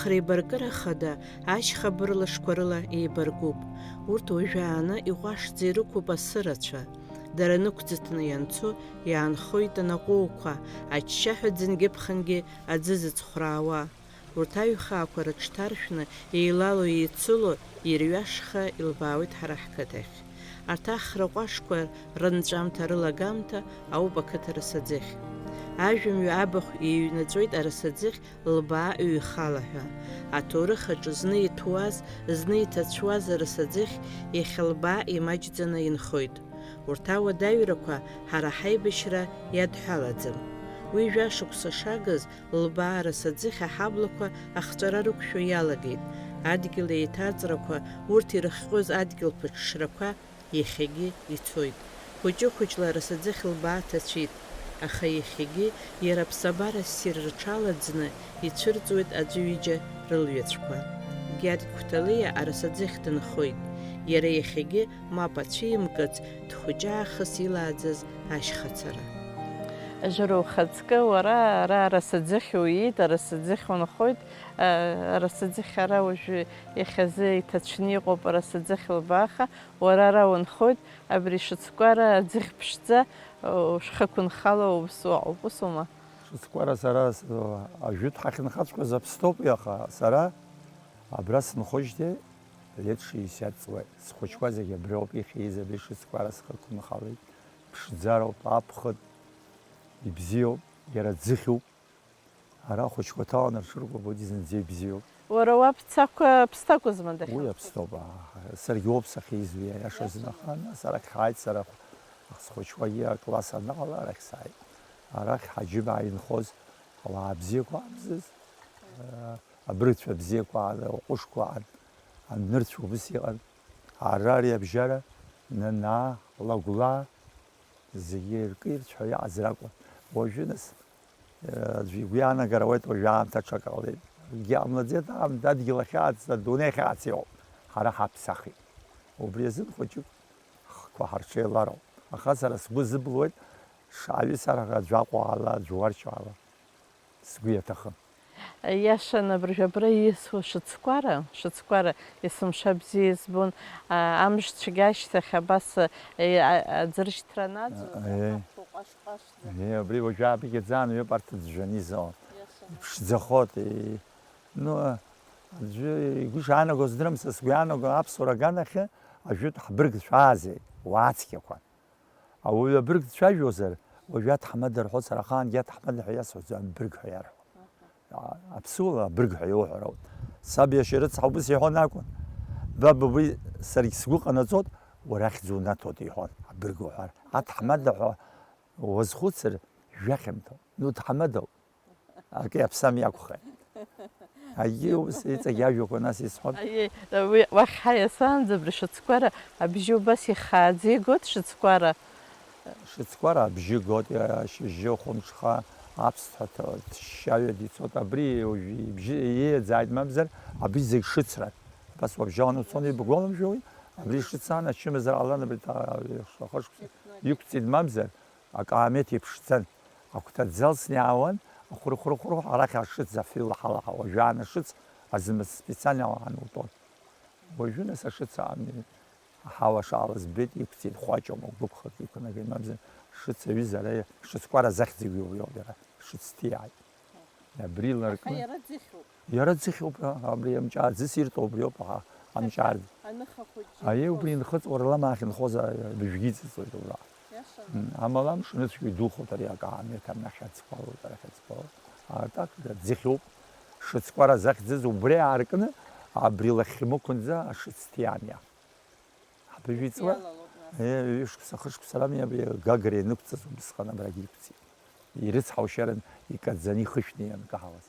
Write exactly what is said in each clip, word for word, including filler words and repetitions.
Реибаркыра хада ашьха бырлашқәа рыла еибаркуп. Урҭ уажәааны иҟәашӡа ирықәуп асы рацәа. Дара нықәӡыҭны ианцо, иаанхоит анаҟәоуқәа, аччаҳәа ӡынгьы-ԥхынгьы аӡы зыцхәраауа. Урҭ аҩхаақәа рыҽҭаршәны, еилало-еицыло, ирҩашха илбаауеит ҳара ҳқыҭахь. Арҭ ахра ҟәашқәа рынҵәамҭа-рылагамҭа ауп ақыҭа Арасаӡыхь. Ажәымҩа абахә иҩнаҵәоит Арасаӡыхь лбаа ҩхала ҳәа. Аҭоурых аҿы зны иҭәуаз, зны иҭацәуаз Арасаӡыхь иахьа лбаа имаҷӡаны инхоит. Урҭ ауадаҩрақәа ҳара ҳаибашьра иадҳәалаӡам. Уи жәашықәса шагыз, лбаа Арасаӡыхь аҳаблақәа ахҵәара рықәшәо иалагеит. Адгьыл еиҭаҵрақәа, урҭ ирыхҟьоз адгьыл ԥыҽҽрақәа иахьагьы ицоит. Хәыҷы-хәыҷла Арасаӡыхь лбаа ҭацәит, аха иахьагьы иара аԥсабара ссир рҽалаӡны ицәырҵуеит аӡәы ҩыџьа рылҩаҵәқәа. Гьаргь Қәҭалиа Арасаӡыхь дынхоит. Иара иахьагьы мап ацәимкыц, дхәыҷы аахыс илааӡаз ашьхацара. Жора, ухаҵкы, уара ара Арасаӡыхь уиит, Арасаӡыхь унхоит, а, Арасаӡыхь ара уажәы иахьазы иҭацәны иҟоуп, Арасаӡыхь лбааха, уара ара унхоит, абри шыцкәара аӡыхь ԥшӡа, ушхықәынхало уԥсуа, уԥсума? Шыцкәара сара с-, ажәытә ҳахьынхаҵәҟьаз аԥсҭоуп, аха сара абра сынхоижьҭеи лет шестьдесят ҵуеит. Схәыҷқәа зегьы абриоуп, ихьиз абри шыцкәара схықәынхалеит. Ԥшӡароуп, аԥхыт, ибзиоуп, иара ӡыхьуп. Ара ахәыҷқәа ҭаланы рҽыркәабоит, зынӡа ибзиоуп. Уара уаб Цақәа ԥсҭакәызма дахьынхоз? Уи аԥсҭоуп, аа, саргьы уоуп сахьиз уи, аиашазы. Иашаны. Аха нас арахь ҳааит сара, схәыҷқәагьы акласс аныҟала арахь сааит. Арахь Ҳаџьымаа инхоз ауаа бзиақәа аамзыз, аа, абыргцәа бзиақәа аан, аҟәышқәа аан, анырцә убыс иҟан. Ара ари абжьара, Нанаа, Лагәлаа, зегьы иркы-ирцә ҳәа иааз ракәын. Уажәы нас, э, аӡәы игәы иаанагар ауеит, уажәы аамҭа аҽак ҟалеит. Акгьы ҟамлаӡеит, аамҭа адгьыл ахьаац, адунеи ахьаац иҟоуп. Ҳара ҳаԥсахит. Убри азын хәыҷык ҳхқәа ҳарҽеилароуп. Аха сара сгәы зыблуеит, шаҩы сарӷа аӡә Аҟәа ала, аӡә Уарча ала. Сгәы иаҭахым. Иашан, абыржәы абра исуа шыцкәара, шыцкәара есымша бзиа избон, а, амш цәгьа ашьҭахь абас, е, а, аӡыршьҭра анаӡоз, Аиеи. Ахаҳәқәа ҟәаш-ҟәашӡа. Е, абри уажәы аабыкьаӡа анҩы апарта ӡәӡәаны изаауан. Иашан. Иԥшӡахоит, е, ну, аӡәы игәы шаанаго здырам, са сгәы иаанаго аԥсуара аганахьы ажәытә ҳбырг цәаазеи, уаа цқьақәа. Ауаҩы абырг дцәажәозар, уажәы аҭаҳмада рҳәо, сара ахаангьы аҭаҳмада ҳәа иасҳәаӡом, абырг ҳәа иарҳәо. Аха. А, аԥсуала абырг ҳәа иоуҳәар ауп. Саб иашьа рыцҳа убыс иҳәон акәын. Баб уи саргь сгәы ҟанаҵот, уара ахьӡ унаҭоит иҳәон, абырг уҳәар. Аҭаҳмада ҳәа уазхәыцыр, жәахьымҭоуп. Ну, ҭаҳмадоуп. Акы иаԥсам иакәхеит. Агьи ус иҵегь ажәақәа нас исҳәон. Аиеи, уи уахь ҳаиасаанӡа абри шыцкәара абжьы убас ихааӡа игоит, шыцкәара. Шыцкәара абжьы гот, иара шьыжьы хәымҽха аԥсҭҳәа ҭ-, ҭшьшьаҩа дицот. Абри уажә ибжьы иеиаӡааит, мамзар абри зегь шыцран. Абас уабжьалан уцон, ибгәаламжәои? Абри шыцаан ачымазара ҟалан, абри та-, ахышықәса иқәҵит, мамзар. Акаамеҭ иԥшӡан, агәҭа ӡалсны иаауан, ахәырхәырхәырхәа арахь ашыц афҩы лаҳа-лаҳауа, уажәы аан ашыц азымыц специально ауаа анутәон. Уажәы нас ашыц аан аҳауа шаала збеит, иқәҵит, хәаҷома, гәыԥхак иқәнагеит, мамзар шыц аҩыза ара шыцкәара захьӡуп иара, шыц ҭиааит. Абри ларкны. Аха иара ӡыхьуп. Иара ӡыхьуп, а, абри амҿы аӡыс иртәу убриоуп, аха, амҿы ар-, Аныха хәыҷы. Аиеи, убри инхыҵ, уара лама ахьынхоз, а, быжәгьы иҵыҵуеит убра. Иашаны. М, амала амш ныцәгьы идухоит ари акаамеҭ анахь ацқәа алоуп, арахь ацқәа алоуп. А так, ӡыхьуп. Шыцкәара захьӡыз убри аартны, абри лахьымықәынӡа ашыц ҭиаан иа. Абыжә иҵуа? Иалалоуп нас. Е, ҩышықәса, хышықәса рами абри Гагра ианықәҵаз убысҟан абрагь иқәҵит. Ирыцҳаушьарын икаӡаны ихышәны ианкаҳауаз.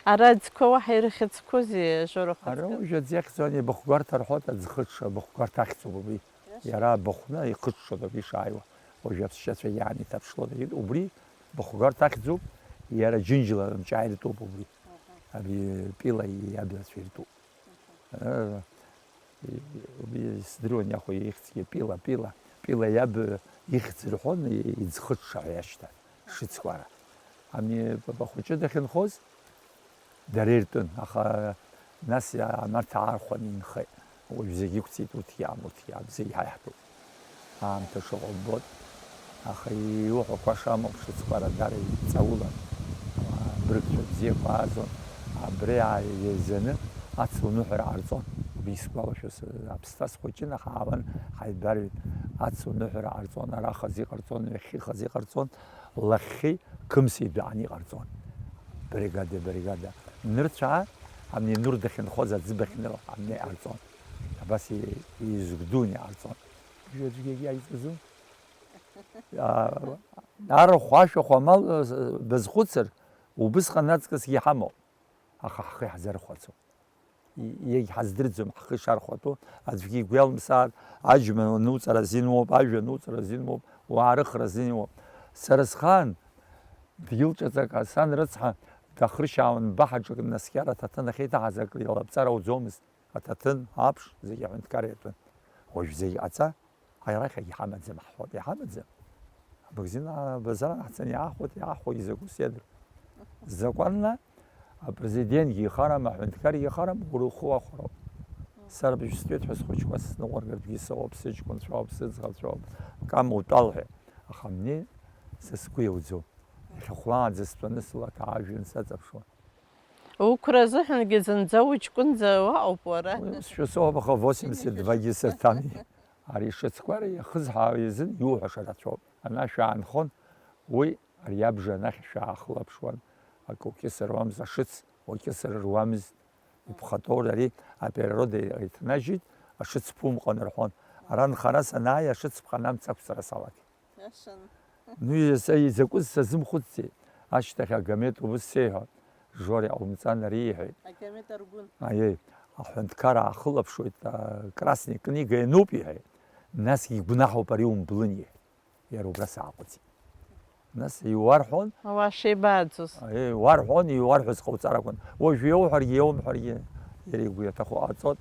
Ара аӡқәа уаҳа ирыхьӡқәоузеи, Жора, ара хәыҷқәа? Уажәы аӡы иахьӡуан, Быхәгәарҭа рҳәоит, аӡхыҽҽа, Быхәгәарҭа ахьӡуп убри. Иаша. Иара абыхәны ихыҽҽоит абри ишааиуа. Уажәы аԥсшьацәа иааины иҭаԥшлоит, убри Быхәгәарҭа ахьӡуп, иара Џьынџьла амҿы ааиртәуп убри. Аҳа. Абри Пила иабацәа иртәуп. Аҳа. Э, и-, уи исдыруан иахәа ихьӡгьы Пила, Пила. Пила иаб ихьӡ рҳәон, и-, иӡхыҽҽа ҳәа иашьҭан, шыцкәара. Ами баба хәыҷы дахьынхоз, Дара иртәын, аха нас иа-, анарҭ аархәаны инхеит. Уажә зегь иқәҵит, урҭгьы аам, урҭгьы аам, зегь ҳаиҳабуп. Аамҭа шыҟоу ббоит. Аха иуҳәақәаша амоуп, шыцкәара дара иҵаулан. Абрыгцәа бзиақәа ааӡон. Абри ааизаны ацуныҳәара ҟарҵон. Уи исгәалашәо, с-, аԥсҭа схәыҷын, аха аауан ҳаибарҩит. Ацуныҳәара ҟарҵон, арахаз иҟарҵон, ҩахьхьихаз иҟарҵон, лахьхьи Қымси дәааны иҟарҵон. Бригада, бригада. Нырцә аа, амни Нур дахьынхоз аӡы бахьныла, амни ҟарҵон. Абас и-, изгәдуны иҟарҵон. Жәаӡәгьы иаиҵаӡом. А, арахә, ашәахә, амал, э, базхәыцыр, убысҟан аҵкысгьы иҳамоуп. Аха ҳхы иаҳзархәаӡом. И-, иагьҳаздырӡом ҳхы ишархәатәу, аӡәгьы игәы иалымсаар, аџьма нуҵара азин уоуп, ажәа нуҵара азин уоуп, уаарыхра азин уоуп. Сара схаан, дгьыл ҿаҵак, сан рыцҳа, дахрышьаауан, баҳаҿык наскьар аҭаҭын ахьеиҭаҳаз акы илабҵар ауӡомызт. Аҭаҭын, аԥш, зегь аҳәынҭқар иатәын. Уажә зегь ҟаҵа, арахь иҳамаӡам, ҳҳәоит, иҳамаӡам. Амагазин, а, абазар анаҳҵан, иаахәоит, иаахәо, изакәу сеидру. Закәанла, апрезидентгьы ихарам, аҳәынҭқаргьы ихарам, уара ухы уахәароуп. Сара быжь стәеит ҳәа схәыҷқәа сныҟәаргартәгьы сыҟоуп, сыҷкәынцәоуп, сыӡӷабцәоуп, кама утәал ҳәа. Аха амни са сгәы иауӡом. Иахьа хәлаанӡа стәаны сылаҭаажәын саҵаԥшуан. Уқәра азыҳәангьы зынӡа уҷкәынӡа уаҟоуп уара. Уи усшәа соуп, аха восемьдесят два-гьы сырҭами. Ари шыцкәара иахызҳау изын иуҳәаша рацәоуп. Анашә аанхон, уи ари абжа анахь шәаахылаԥшуан, акы укьысыр руамызт, ашыц укьысыр руамызт, иԥхатәоу ари априрода иҭнажьит, ашыц ԥумҟан рҳәон. Ара нхара санааи, ашыц ԥҟан амца ақәҵара салагеит. Иашан. Ну, иаса изакәыз сазымхәыцӡеит. Ашьҭахь Агамет убыс сеиҳәон, Жора, иҟаумҵан, ари иҳәеит. Агамет Аргәын. Аиеи, аҳәынҭқар аахылаԥшуеит, а, Красный книга иануп, иҳәеит. Насгьы игәнаҳауп ари умблын, иҳәеит. Иара убра сааҟәыҵит. Нас иуарҳәон. Ауаа шеибааӡоз. Аиеи, уарҳәон, иуарҳәоз ҟауҵар акәын. Уажә иауҳәаргьы, иаумҳәаргьы, иара игәы иаҭаху ҟаҵот.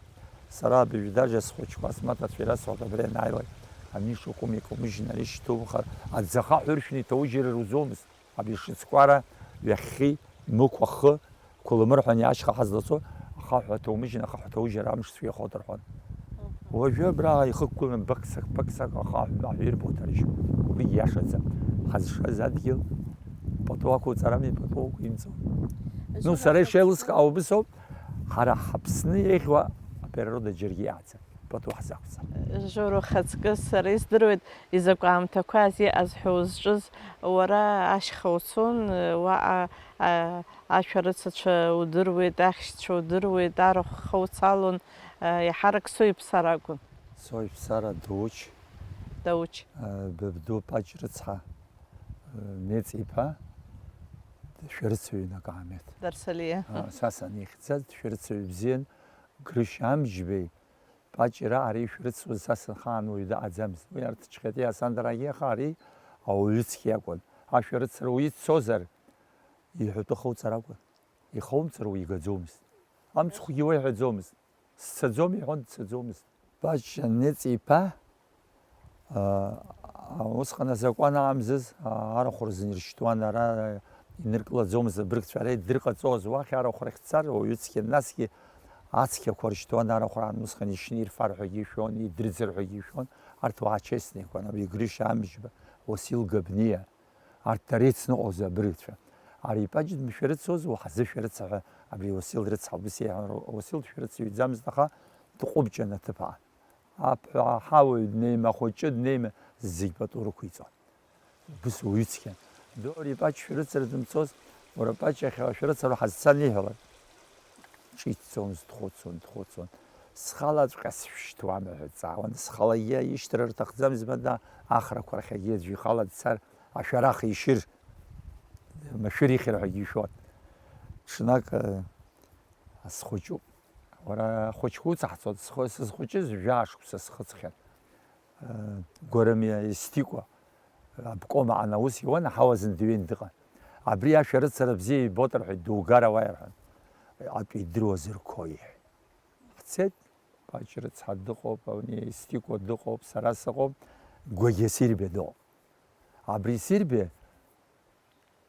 Сара абыжә даже схәыҷқәа смаҭацәа ирасҳәоит, абра ианааилак, ани шыҟәым икаумыжьын, ари шьҭумхар, аӡахаҳә ыршәны иҭаужьыр рузомызт. Абри шыцкәара ҩахьхьи, мықә ахы, қәылмырҳәан иашьха ҳазлацо, ахаҳә аҭоумыжьын, ахаҳә ҭоужьыр амш цәгьахоит рҳәон. Уажәы абра ихықәгылан бықсак, бықсак ахаҳә маҳә ирбо ҭарыжьуп. Убригь иашаӡам. Ҳазшаз адгьыл пату ақәуҵарами, пату ақәимҵо. Ну, сара ишеилыскаауа убыс ауп, ҳара ҳаԥсны еиӷьуа априрода џьаргьы иааӡам. Пату ҳзақәҵа. Жора, ухаҵкы сара издыруеит изакә аамҭақәаз иҟаз ҳәа узҿыз, уара ашьха уцон, уаҟа, а, ашәарыцацәа удыруеит, ахьшьцәа удыруеит, арахә хауцалон, а, иаҳарак соиԥсар акәын. Соиԥсара Дауч. Дауч. А, бабду Паҷ рыцҳа, а, Неҵ иԥа, шәарыцаҩын акаамеҭ. Дарсалиа. А, Сасан ихьӡ, шәарыцаҩ бзиан, Грышьа Амҷбеи, Паҷ ира ари ишәарыцуаз са сынхаан уаҩ дыҟаӡамызт. Уи арҭ Чхетиа Асандрагьы аха ари ауаҩы цқьа иакәын. Ашәарыцара уиццозар, иҳәатәы хауҵар акәын. Ихоумҵар уигаӡомызт. Амцхәгьы уеиҳәаӡомызт. Сцаӡом иҳәон, дцаӡомызт. Паҷ Неҵ-иԥа, аа, усҟан азакәан аамзаз, аа, арахә рзын иршьҭуан, ара иныркылаӡомызт абыргцәа, ара идырҟаҵоз, уахь арахә рахь дцар, уаҩы цқьа, насгьы ацқьақәа ршьҭуан арахә раан, усҟан ишьны ирфар ҳәагьы ишәон, идырӡыр ҳәагьы ишәон, арҭ уаа честникқәан, абри Грышьа Амҷба, Уасил Габниа, арҭ дара еицныҟәоз абыргцәа. Ари ипаҷ дмышәарыцоз, уаҳзышәарыца ҳәа абри Уасил рыцҳа убыс иеиҳәон, Уасил дшәарыцаҩӡамызт, аха дҟәыбҷан аҭыԥ аан. Аԥҳәа, аҳауаҩ днеима, ахәыҷы днеима, зегь пату рықәиҵон. Убыс уаҩы цқьан. Дори Паҷ шәарыцара дымцоз, уара Паҷ иахьа шәарыцара ҳазцан иҳәалак. Ҿицӡомызт, дхәыцуан, дхәыцуан. Схалаҵәҟьа сышәҭуама ҳәа дҵаауан. Схалагьы ишьҭра рҭахӡам, избан, ахрақәа рахьагьы аӡәы ихала дцар, ашәарах ишьыр, машәыр ихьыр ҳәагьы ишәон. Ҽнак, э, схәыҷуп. Уара ахәыҷқәа уцаҳҵоит, схы-, сызхәыҷыз жәаа шықәса схыҵхьан. Гәарамиа Естикәа, обком аан аус иуан, аҳауа зын дыҩеин дыҟан. Абри ашәарыцара бзиа ибоит рҳәеит, дугар ауаа ирҳәон. Атәы идыруазар қәа иҳәеит. Ҳцеит, Паҷ рыцҳа дыҟоуп, ани Естикәа дыҟоуп, сара сыҟоуп, Гәагьа Сирбиа дыҟоуп. Абри Сирбиа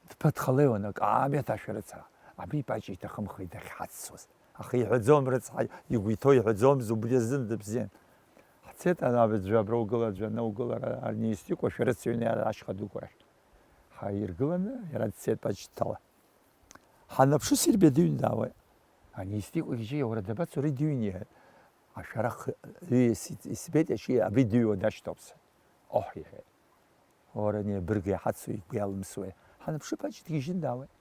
дԥыҭхалеиуан, акаамеҭ ашәарыцара. Абри Паҷ иҭахымхеит дахьҳаццоз. Аха иҳәаӡом, рыцҳа, игәы иҭоу иҳәаӡомызт, убри азын дыбзиан. Ҳцеит, ана, аӡәы абра угыл, аӡәы ана угыл, ара, ани Истикәа шәарыцаҩны ашьха дуқәа рахь. Ҳаиргыланы, иара дцеит Паҷ дҭала. Ҳанаԥшы, Сербиа дыҩны даауеит. Ани Истикәа ижьы, уара дабацо, ари дыҩны иҳәеит. Ашәарах ҩы ис-, исбеит, иашьа абри дыҩуа дашьҭоуп сҳәеит. Оҳ, иҳәеит. Уара ани абырг иҳацу игәы иалымсуеи? Ҳанаԥшы, Паҷ дгьежьын даауеит.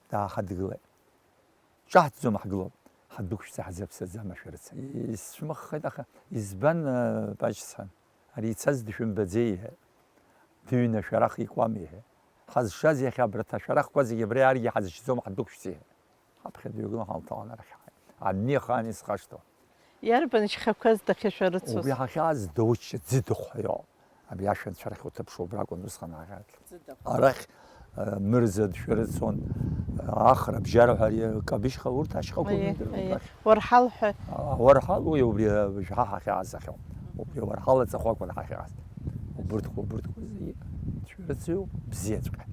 Даахадгылеит. Ҿаҳҭӡом, ҳгылоуп. Ҳадәықәшәҵа, ҳзаԥсаӡам ашәарыцара. Исцәымыӷхеит, аха избан, э, Паҷ сҳәан, ари ицаз дшәымбаӡеи, иҳәеит. Дыҩны ашәарах икуам, иҳәеит. Ҳазшаз иахьа абарҭ ашәарахқәа зегьы абри аргьы ҳазшьӡом, ҳадәықәшәҵа, иҳәеит. Ҳаԥхьа дҩагылан ҳалҭалан арахь ҳааит. Ани ахаан исхашҭуа. Иарбан шьхақәаз дахьышәарыцоз? Убри ҳахьааз Доучча ӡыдахә ҳәа иоуп. Абри ашәанцәа рахь уҭаԥшуа убракәын усҟан ааҟьарҭ. Ӡыдахә. Арахь, э, Мырза дшәарыцон, э, Ахра, Бжьара ҳәа ари Кабышьха, урҭ ашьхақәа Аиеи, рынтәа аиеи. Рахь. Уарҳал ҳәа. А, Уарҳал уи убри, э, Бжьаҳа ҳахьааз ахьоуп. Убри Уарҳал аҵахәақәа ҳахьааз. Убырҭқәа, убырҭқәа зегьы шәарыцаҩуп, бзиаҵәҟьа.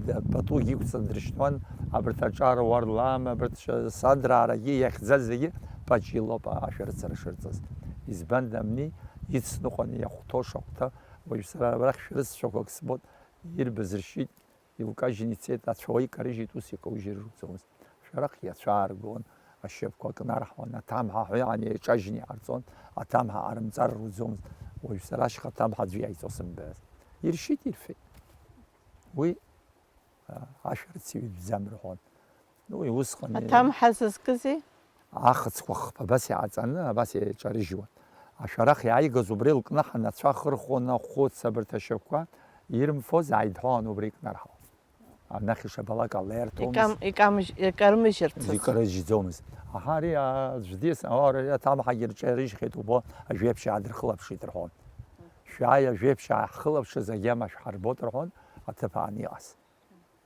Д-, патугь иқәҵан дрышьҭуан, абарҭ аҿар Уарлам, абарҭ ш-, Сандраарагьы иахьӡаз зегьы Паҷ илоуп ашәарыцара шырҵаз. Избан, дамни, ицныҟәаны иахәҭоу шахәҭа, уажә сара арахь шәарыццәақәак сбоит, ирбаз ршьит, илкажьын ицеит, ацәа икарыжьит, ус икаужьыр рыгӡомызт. Шәарах иацәааргон, ашьапқәа кнарҳуан, аҭамҳа ҳәа иааны еиҿажьны иҟарҵон, аҭамҳа ҟарымҵар руӡомызт. Уажә сара ашьха ҭамҳа аӡәы иаиҵо сымбац. Иршьит, ирфеит. Уи, а, ашәарыцаҩ итәӡам рҳәон. Уи усҟан и- Аҭамҳа зызкызи? Ахыцқәа хԥа абас иааҵаны, абас еиҿарыжьуан. Ашәарах иааигаз убри лкнаҳан ацәа ахырхуан, ахәыц, абарҭ ашьапқәа ирымфоз ааидҳәалан убри икнарҳауан. Анахь ишабалак ала иарҭомызт. Икам-, икамыжь-, икармыжьырцаз. Икарыжьӡомызт. Аҳа, ари аӡә дис, ара аҭамҳагьы рҿы ирыжьхьеит, убо, ажәеиԥшь аадырхылаԥшит рҳәон. Шәааи, ажәеиԥшь ааҳхылаԥшыз, агьама шәҳарбот рҳәон, аҭыԥ аан иҟаз.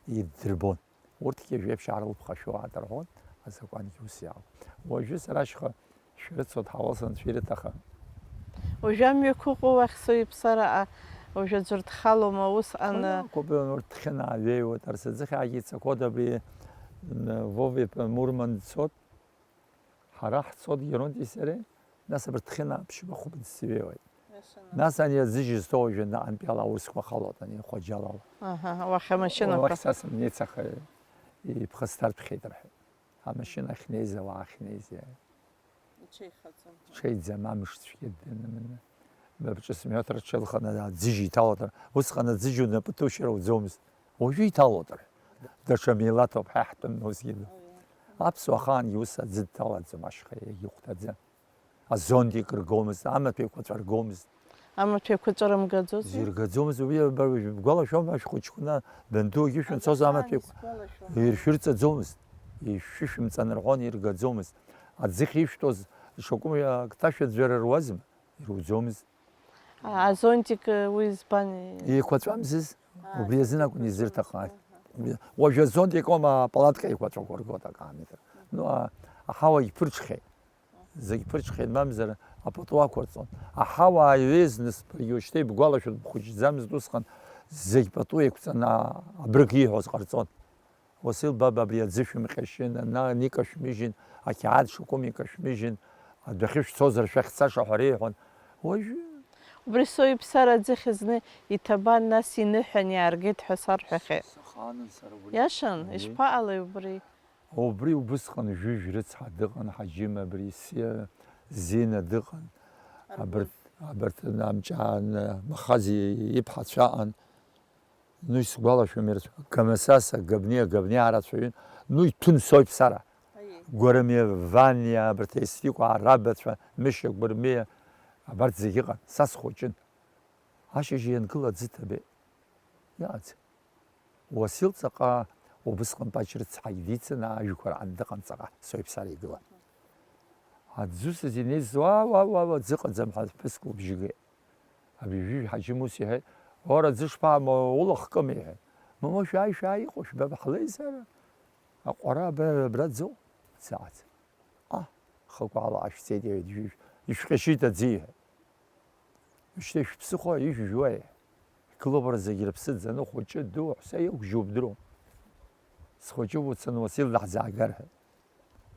Иддырбон. Урҭгьы ажәеиԥшь аарылԥхашәо аат рҳәон, азакәангьы ус иаауп. Уажәы сара ашьха шәрыцо дҳауалс анцәа ирыҭахым. Уажәы амҩақәа ыҟоу уахь соуиԥсара, а, уажәы аӡәыр дхалома, усҟан, а? Уи акәым, урҭ дхьынааҩеиуеит, арс аӡыхьаагьы ицақәоит абри, м, Вов иԥа Мурман дцот, ҳара ҳцот Геронтии сареи, нас абарҭ дхьынааԥшьба хәба дсыҩеиуеит. Нас ани аӡыжь зҭоу уажәы наҟантәи ала аусқәа халоит, ани Хәаџьалала. Аҳа, уахь амашьынақәа. Уахь са сымнеицаха, иԥхасҭартәхьеит рҳәеит. Амашьына ахьнеиз, ауаа ахьнеиз, иа-, Иҽеихаӡом. Иҽеиӡам, амш цәгьа дынамыны. Баԥҿы смиоҭ рҽылханы аӡыжь иҭалоит. Усҟан аӡыжь унапы ҭушьыр ауӡомызт. Уажәы иҭалоит рҳәеит. Даҽа милаҭуп, ҳа иаҳтәым усгьы ду. Аԥсуа ахаангьы ус аӡы дҭалаӡом, ашьха иагьыхәҭаӡам. Азонтик ргомызт, амаҭәа еиқәаҵәа ргомызт. Амаҭәа еиқәаҵәа рымгаӡози? Иргаӡомызт, уи бгәалашәома, шәхәыҷқәа данду агьы шәымцоз амаҭәа еиқәа-, иршәырҵаӡомызт. Ишәышәымҵан рҳәон, иргаӡомызт. Аӡыхь ишәтәоз шакәым акы ҭашәаӡәыр руазма? Ируӡомызт. А, азонтик, э, уи избан? Еиқәаҵәамзыз, убри азын акәын изырҭаху. Уажәы азонтик аума апалатка еиқәаҵәақәа ргоит акаамеҭр. Ну, а, аҳауагь ԥырҽхьеит. Зегь ԥырҽхьеит, мамзар апату ақәырҵон. Аҳауа ааҩеизны сԥыргьы уажәшьҭа ибгәалашәоит, бхәыҷӡамызт усҟан, зегь пату еиқәҵаны, а-, абрыгь ииҳәоз ҟарҵон. Уасил баб, абри аӡы шәымҟьашьын, ана-, ани кашәмыжьын, ақьаад шакәым икашәмыжьын, адәахьы шәцозар шәахьцаша ҳәа реиҳәон. Уажәы Убри соуиԥсара аӡыхь зны иҭабан, нас иныҳәан иааргеит ҳәа сарҳәахьеит. Сахаанын сара убри. Иашан, уи. Ишԥаҟалеи убри? Убри убысҟан Жәыжә рыцҳа дыҟан, Ҳаџьым абри, Сиа, Зина дыҟан. Аргәын. Абарҭ, абарҭ Намҷаан, Махази иԥҳацәа аҟан. Ну, исгәалашәом ирацәа. Гамасаса, Габниа, Габниа арацәаҩын. Ну, иҭәын соуиԥсара. Аиеи. Гәарамиа, Ваниа, абарҭ Естикәа, арабацәа, Мышьа, Гәармиа, абарҭ зегьы ыҟан. Са схәыҷын. Ашьыжь иангыла аӡы ҭабеит. Иааӡ. Уасил ҵаҟа убысҟан Паҷ рыцҳагь дицын, ажәқәа раан дыҟан ҵаҟа, соиԥсара игылан. Аӡы усыз инеиз, уа, уа, уа, уа, ӡы ыҟаӡам ҳәа ԥҳәыск лыбжьы геит. Абри Жәыжә Ҳаџьым ус иҳәеит, уара аӡы шԥамоу, улахкыми, иҳәеит. Мамоу, шәааи, шәааи, иҟоу шәбап, ҳлеизар, аҟәара абра, абра ӡоуп, ӡааӡ. Аҳ, хыкәала ашәҵеит, иҳәеит Жәыжә, ишәҟьашьит аӡы, иҳәеит. Ушьҭа ишәԥсыхәа ижәжәуеи? Игылоуп ара зегь рыԥсы ӡаны, хәыҷы, ду, ҳәса иақәжьу бдыруам. Схәыҷы уцаны Уасил даҳзаагар ҳәа.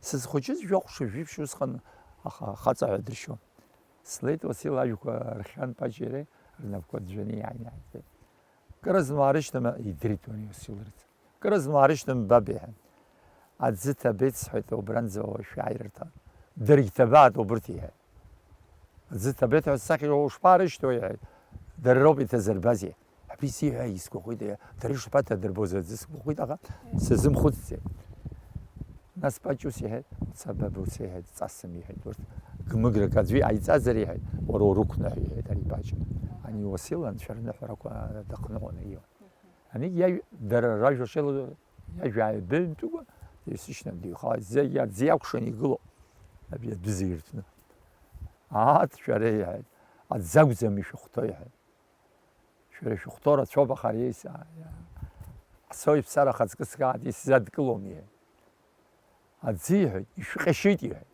Сызхәыҷыз жәохә-шәи жәиԥшь усҟан аха-, ахаҵа ҳәа дыршьон. Слеит Уасил ажәқәа рхиан Паҷеи иареи рнапқәа ӡәӡәаны иааины иааигеит. Кыразны уаарышьҭама, идырит уани Уасил рыц. Кыразны уаарышьҭам, баб, иҳәан. Аӡы ҭабеит, сҳәеит, убранӡа уа шәааирҭа. Дара иҭабаат убырҭ, иҳәеит. Аӡы ҭабеит ҳәа сахьа ушԥаарышьҭуеи, иҳәеит. Дара роуп иҭазырбаз, иҳәеит. Абри сиҳәа исгәаҟит, иҳәеит. Дара ишԥаҭадырбоз аӡы сгәаҟит, аха сазымхәыцӡеит. Нас Паҷ ус иҳәеит, уца, баб, уца, иҳәеит, ҵасым, иҳәеит, урҭ гмыграк аӡәы иҟаиҵазар, иҳәеит, уара урықәныҳәа, иҳәеит ари Паҷ. Ани Уасил анцәа рныҳәарақәа дахныҟәаны иҟан. Аник иажә-, дара ражәа шеило, иажәа ааибаҩнтәыкәа, десышьҭан дыҩхалеит, зегь аӡы иакәшан игылоуп, абри адәы зегь рҭәны. Ааҭ, шәара, иҳәеит, аӡы акәӡам ишәыхәҭоу, иҳәеит. Шәара шәыхәҭоу рацәоуп, аха ари еиса-, ҳцоит ԥсара ахаҵкы сгааит, исзадкылом, иҳәеит. Аӡы, иҳәеит, ишәҟьашьит, иҳәеит.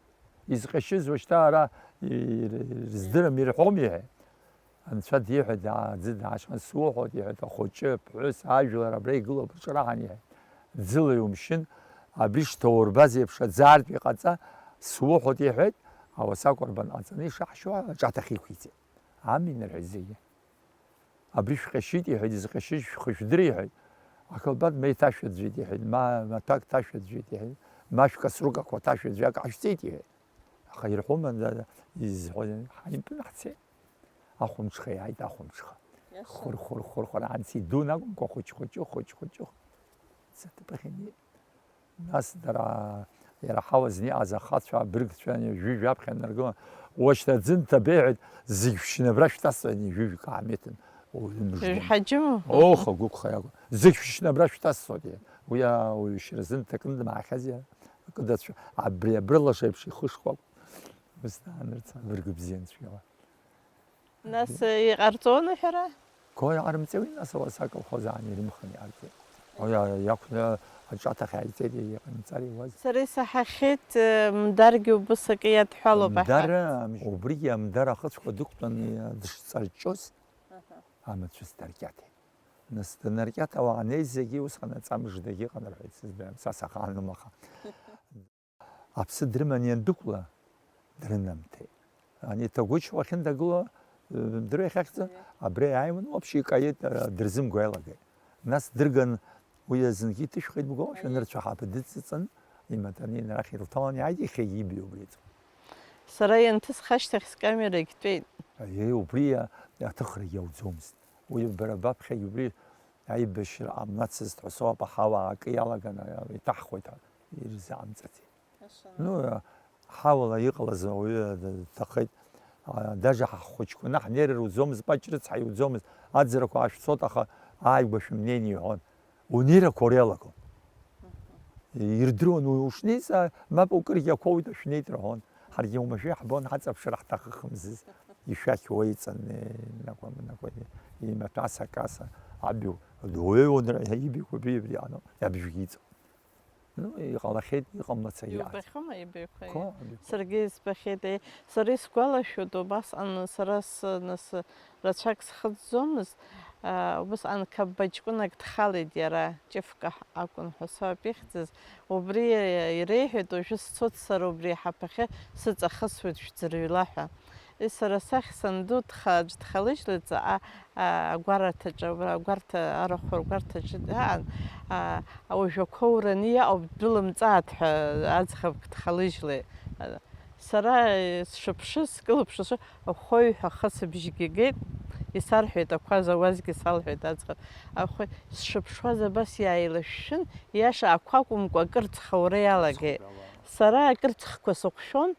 Изҟьашьыз уажәшьҭа ара ир-, рыздырам, ирҳәом, иҳәеит. Анцәа диҳәеит, daa-, аӡы даашьҭхан, суҳәоит, иҳәеит, ахәыҷы, аԥҳәыс, ажәлар абра игылоуп, рҿараҳан, иҳәеит. Ӡыла иумшьын, абри шҭоурбаз еиԥш аӡы аартә иҟаҵа, суҳәоит, иҳәеит, ауаса акәарбан ҟаҵаны ишаҳшьо аҿаҭахь иқәиҵеит. Аминар ҳәа зегьы. Абри шәҟьашьит, иҳәеит, изҟьашьыз шәхы шәдыр, иҳәеит. Аколбат ма иҭашәаӡәеит, иҳәеит, ма маҭәак ҭашәаӡәеит, иҳәеит, ма шәкасрукақәа ҭашәаӡәак ҟашәҵеит, иҳәеит. Аха ирҳәома, да, изҳәо, ҳаимпын ҳцеит. Ахәымҽха иааит, ахәымҽха. Иаша. Хәыр-хәыр-хәыр-хәыр, анци дун акәымкәа, хәыҷ-хәыҷы, хәыҷ-хәыҷы. Ӡатәбахьан иеит. Нас дара, иара ҳауа зны иҟаз ахацәа, абыргцәа, ҩажәи жәаԥхьа наргылан, уашьҭа аӡы нҭабеиҳәеит, зегь шәшьны абра шәҭасҵоит, ҩажәи жәаҩык ааметын. Уаҩы мыждон. Ҩажәи ҳаџьыму? Оох, агәықәха иакәын. Зегь шәшьны абра шәҭасҵоит, иҳәеит. Уи ауаҩы шьра зынҭакны дмаахьазеи, акы дацәа-, абри абрылаш еиԥш ихышхәа акәын. Ус даанырца, абырг бзиа нцәа иауан. Нас, э, иҟарҵоны ҳәара? Ко иҟарымҵеуи, нас, ауаса аколхоз аан ирымхын иҟарҵеит. Уи, а, иақәны аҿаҭахь ааиҵеит, иҟарымҵар иуаз. Сара исаҳахьеит, э, Мдаргьы убыс акы иадҳәалоуп аҳәа. Мдар, убригьы Мдар ахыцәқәа дықәтәан, э, дышҵарҷҷоз, аҳа, амацәыс даркьаҭеит. Нас данаркьаҭа уаанеи зегьы усҟан аҵа мыждагьы ыҟан рҳәеит, сыздырам, са саха анымаха. Аԥсы дрыман иандәықәла, дрынамҭеит. Ани Ҭагәыч уахьындагыло, э, дырҩахьахьӡа, абри ааиуан, вообще икаит, э, дырзымго иалагеит. Нас дырган, уи азынгьы иҭышәхеит, бгәалашәа, нырцә аҳаԥы дыҵыҵын, имаҭәаны инарахь илҭалан иааит, иахьагьы ибеит убри аӡбахә. Сара ианҭысха ашьҭахь скамерагь тәеит. Аиеи, убри а-, аҭыхрагьы ауӡомызт. Уи бара баԥхьагь убри аибашьра ҟамлацызт ҳәа соуп, аҳауа акы иалаган, а, иҭаҳхуеит, а, ирзаамҵаӡеит. Ну, ҳауала иҟалаз ауаҩы дҭахеит. А, даже ҳхәыҷқәа, наҳ, ҳнеира руӡомызт, Паҷ рыцҳа иуӡомызт, аӡрақәа аашәцоит, аха ааигәа шәымнеин иҳәон. Унеирақәа уара иалагон. Ирдыруан, у-, ушнеиз, а, мап укыргьы ақәоуит, шәнеит рҳәон. Ҳаргьы уамашәа иаҳбон, ҳаҵаԥшыр ҳҭахыхымзыз. Ишәақь уеиҵан, э, накәа-, накәа-, имаҭәаса, каса, абиу, дуаҩы унра-, ибиқәа бибри ано, иабжәгьы иҵон. Ну, иҟалахьеит, иҟамлацагьы. Иубахьоума ибаҩқәа? Ко, абиқәа. Саргьы избахьеит, еи, сара исгәалашәоит, убасҟан сара с-, нас, рацәак схыҵӡомызт, аа, убасҟан қабба ҷкәынак дхалеит иара, Ҷыфка акәын ҳәа соуп ихьӡыз, убри иреиҳәеит, уажәы сцоит сара убри аҳаԥахьы сыҵахысуеит шәӡырҩла ҳәа. Сара сахь санду дха-, аӡә дхалыжьлеит, ҵаҟа, а, агәараҭаҿы, абра агәарҭа, арахә ргәарҭаҿы даан, а, уажәақәа ураны иаҟоуп, дәылымҵааит ҳәа аӡӷабк дхалыжьлеит. Сара, э, сшыԥшыз, скылыԥшызшәа, ахәаҩҳәа ахысыбжьгьы геит, исарҳәеит ақәа зауазгьы салҳәеит аӡӷаб. Ахәаҩ, сшыԥшуаз абас иааилышәшәын, иаша ақәа акәымкәа акырцх аура иалагеит. Сара акырцхқәа сыҟәшәон,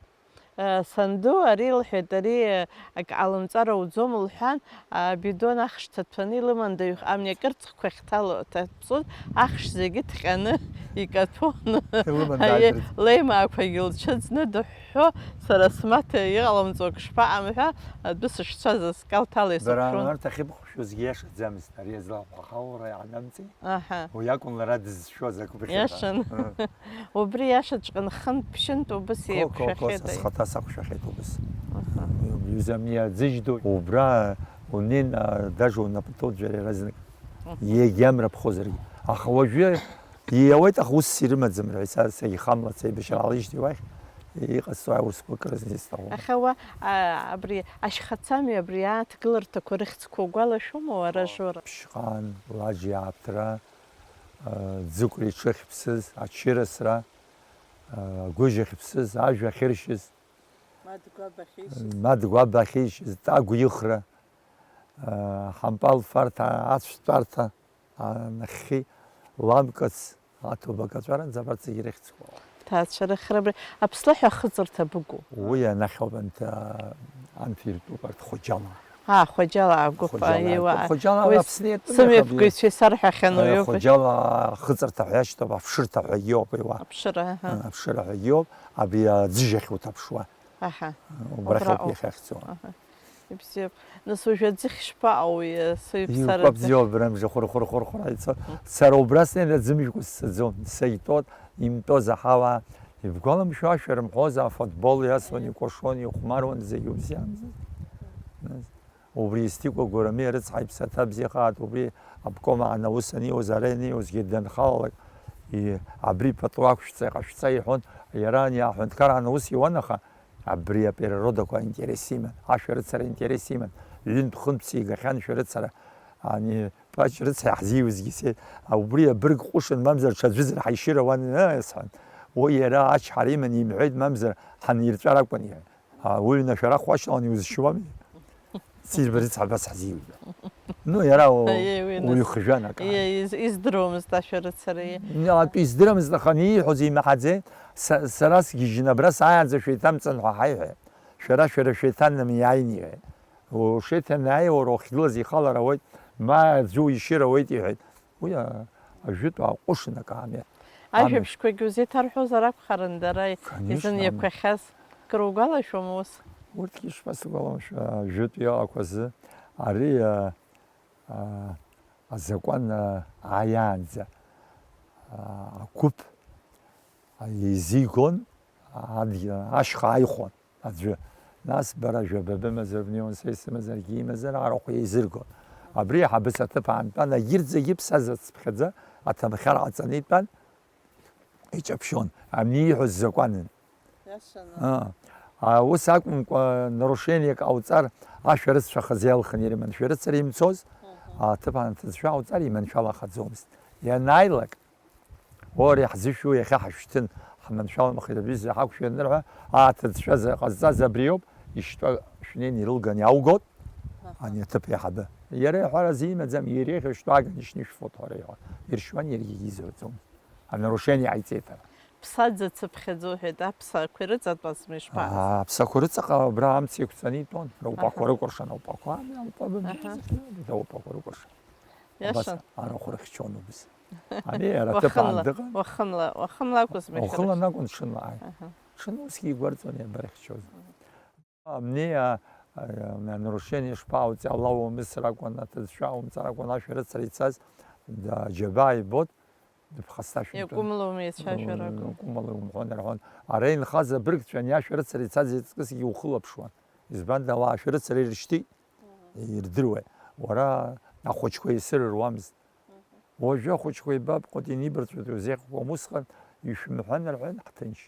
Санду ари лҳәеит, ари акы ҟалымҵар ауӡом лҳәан, абидон ахш ҭаҭәаны илыман даҩхҟа амни акырцхқәа ахьҭало ҭаԥсоз, ахш зегьы ҭҟьаны икаҭәон. Илыман Аиеи, дааит. Леимаақәагьы лцәыӡны дыҳәҳәо, сара смаҭа иҟалымҵо ак шԥаҟам ҳәа, адәы сышцәаз аскал ҭала Дара исықәшәон. Арҭ ахьыбхәшәозгьы иашаӡамызт, ари азлахәхахаура иаанамҵеи? Аҳа. Уи акәын лара дызшәоз агәыхьра. Иашан. Ыы. Убри иашаҵәҟьан хынтә-ԥшьынтә убыс Ко, ко, ко, еиқәшәахьеит, са аи. Схаҭа сақәшәахьеит убыс. Аха. Уи иузамиаӡыжь ду, убра унеин, а, даже унапы ҭоуӡәар иаразнак. Мгм. Егьа амра ԥхозаргьы. Аха уажәы Ииауеит, аха усс ирымаӡам рҳәеит, са сагьхамлац, аибашьра ҟалижьҭеи уахь иҟасҵо аусқәа акырызны исҭахуп. Аха уа, а, абри ашьхацамҩа, абри ааҭгыларҭақәа рыхьӡқәа угәалашәома уара, Жора? Ԥшьҟан, Лаџьа иааԥҭра, а, Ӡыкәыр иҽы ахьԥсыз, аччырасра, а, агәыжь ахьԥсыз, ажә ахьыршьыз, Мадгәаба ахьишьыз. Мадгәаба ахьишьыз, Тагә ихра, а, Ҳампал фарҭа, ацәтәарҭа, а, нахьхьи, Ламкыц, аҭоуба каҵәаранӡа абарҭ зегьы ирыхьӡқәоуп. Ҭаацәара храбри, аԥслаҳә ахыҵырҭа быгу? Уи анахь ауп, анҭ, а, анҭ иртәуп арҭ Хоџьала. Аа, Хоџьала агәыԥ, Хоџьала иуа, агәыԥ. Хоџьала уи Аԥсны иатәын сымҩаԥгаҩцәа исарҳәахьан, э, уаҩы Хоџьала ахыҵырҭа ҳәа иашьҭоуп, аԥшырҭа ҳәагьы иоуп, иуа. Аԥшыра, аҳа. А, аԥшыра ҳәагьы иоуп, абри аӡыжь ахь уҭаԥшуа. Аҳа. Убрахь Убра ауп ауп. Иахьахьӡо. Аҳа. Ибзиоуп. Нас уажәы аӡыхь шԥаҟоу, уи, э, соиԥсараӡа? Иубап бзиоуп, бара мыжда хур-хур-хур-хур ҳәа ицо. Сара убра снеины аӡымжәқәа ссаӡом. Саитәоит, имтәоз аҳауа. Ибгәаламшәо, ашәа рымҳәозар, афутбол иасуан, икәашон, ихәмаруан, зегь убзиамзар. Убри Естикәа Гәырами рыцҳа иԥсаҭа бзиахааит, убри обком аан аус аниуаз, ара ианиуазгьы данхалалак, и-, абри пату ақәшәҵа, иҟашәҵа иҳәон, иара ани аҳәынҭқар аан аус иуан, аха абри апереродақәа аинтерес иман, ашәарыцара аинтерес иман, ҩынтә-хынтә сигахьан шәарыцара, ани Пач рыцҳа иаҳзиуазгьы се-, убри абырг ҟәышын, мамзар ҽаӡәызар ҳаишьыр ауан, ыы, сҳәан. Уи иара ачҳара иман имҳәеит, мамзар ҳанирҵәар акәын, иҳәан. А, уҩны ашәарах уашьҭалан иузшьуами? Сиӡбеи рыцҳа абас ҳзиуит. Ну, иара у-, Аиеи, уи нас. Уҩхжәан акы. Иа-, из-, издыруамызт ашәарыцара, иа. Иа, атәы издырамызт, аха ани ииҳәоз имаҳаӡеи, са-, сара сгьежьны абра сааиаанӡа шәеиҭамҵын ҳәа ҳаиҳәеит. Шәара, шәара шәеиҭаннам иааин, иҳәеит. Ушеиҭанааиуа уара уахьгылаз ихалар ауеит, ма аӡәы уишьыр ауеит, иҳәеит. Уи, а, ажәытә ааҟәышын акаамеҭ. Амҩа. Ажәабжьқәагьы узеиҭарҳәозар акәхарын, дара Конечно, изыниақәахьаз. Кыр угәалашәома ус? Урҭгьы шԥасыгәаламшәа, ажәытә иҟақәа азы. Ари, а, а, азакәан, а, ааиаанӡа, а, агәыԥ, а, еизигон, адгьыл, ашьха ааихон. Аӡәы. Нас бара жәаба бымазар, бнеиуан, са исымазаргьы имазар, арахә еизыргон. Абри аиҳабыс аҭыԥ аантәан, егьырҭ зегьы ԥсаӡацыԥхьаӡа аҭамхьар ҟаҵаны итәан, иҷаԥшьон. Ани ииҳәоз закәанын. Иашаны. Аа. А, ус акәымкәа, нарушениек ҟауҵар, ашәарыццәа хазы иалхны ирыман. Шәарыцара имцоз, Мгм. Аҭыԥ аан аҭыӡшәа ҟауҵар, иманшәалахаӡомызт. Ианааилак, Уара иаҳзышәу иахьа ҳашәҭын, ҳманшәаламхеит, абри ҳақәшәа анырҳәа, ааҭыӡшәа ҟазҵаз абриоуп, ишьтәа шәнеины ирылган иааугот, Аҳа. Ани аҭыԥ иаҳабы. Иара иҳәара азы имаӡам, иреиӷьу шьтәа аган ишьны ишәфот ҳәа реиҳәон. Иршьуан, иаргьы изҳәаӡомызт. Анарушение ҟаиҵеит ара. Ԥсаӡацыԥхьаӡа уҳәеит, аԥсақәа ирыҵатәазма ишԥаҟаз? Аа, аԥсақәа рыҵаҟа абра амца еиқәҵаны итәон, раупақәа Аҳа. Рыкәыршан, аупақәа, ами, аупа бымбеи, Аҳа. Раупақәа рыкәыршан. Иашан. Убас арахә рыхьчон убыс. Ами, ара аҭыԥ аан Уахынла, дыҟан. Уахынла, уахынла акәызма Уахынла иахьарыхь? Анакәын, ҽынла ааи. Аҳа. Ҽынла усгьы игәарҵон иабарыхьчоз. Амни, а, а, нарушение шԥауҵи, ала уамысыр акәын, аҭыӡшәа умҵар акәын, ашәарыцара ицаз, да, џьабаа ибот, дыԥхасҭашәымтәын. Иакәымлома ицәажәара акәын? Иакәымлома умҳәон, рҳәон. Ара инхаз абыргцәа ани ашәарыцара ицаз еиҵкысгьы ухылаԥшуан. Избанда, ала ашәарыцара ирышьҭит. Ирдыруеи? Уара ахәыҷқәа еисырыруамызт. Уажәы ахәыҷқәа еибабҟот, инибарҵәоит, иузеиӷьхом, усҟан ишәымҳәан рҳәан, ҳҭынч.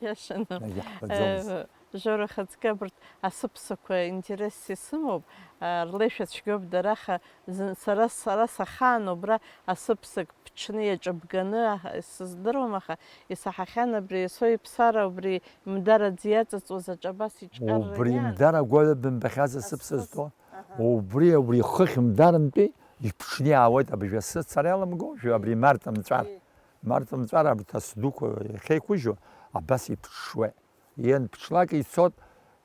Иашаны. Иаҳбаӡомызт. Э, Жора, хацкы абарҭ асыԥсақәа интересс исымоуп, э, рлеишәа цәгьоуп дара, аха зын-, сара, сара сахаан убра асыԥсак ԥҽны иаҿыбганы, аха, сыздыруам, аха исаҳахьан абри соиԥсара, убри Мдара ӡы иаҵыҵуаз аҿы абас иҿкарра Убри иан. Мдара гәаҩа бымбахьаз асыԥса Асыԥса. Зҭо? Аҳа. Убри, убри хыхь Мдарантәи иԥҽны иаауеит абжьы асы цара иаламгоу, жәа абри март амҵәар. Ии. Март амҵәар абарҭ асы дуқәа иахьеиқәыжьу, абас иԥҽуеит. Ианԥҽлак ицот,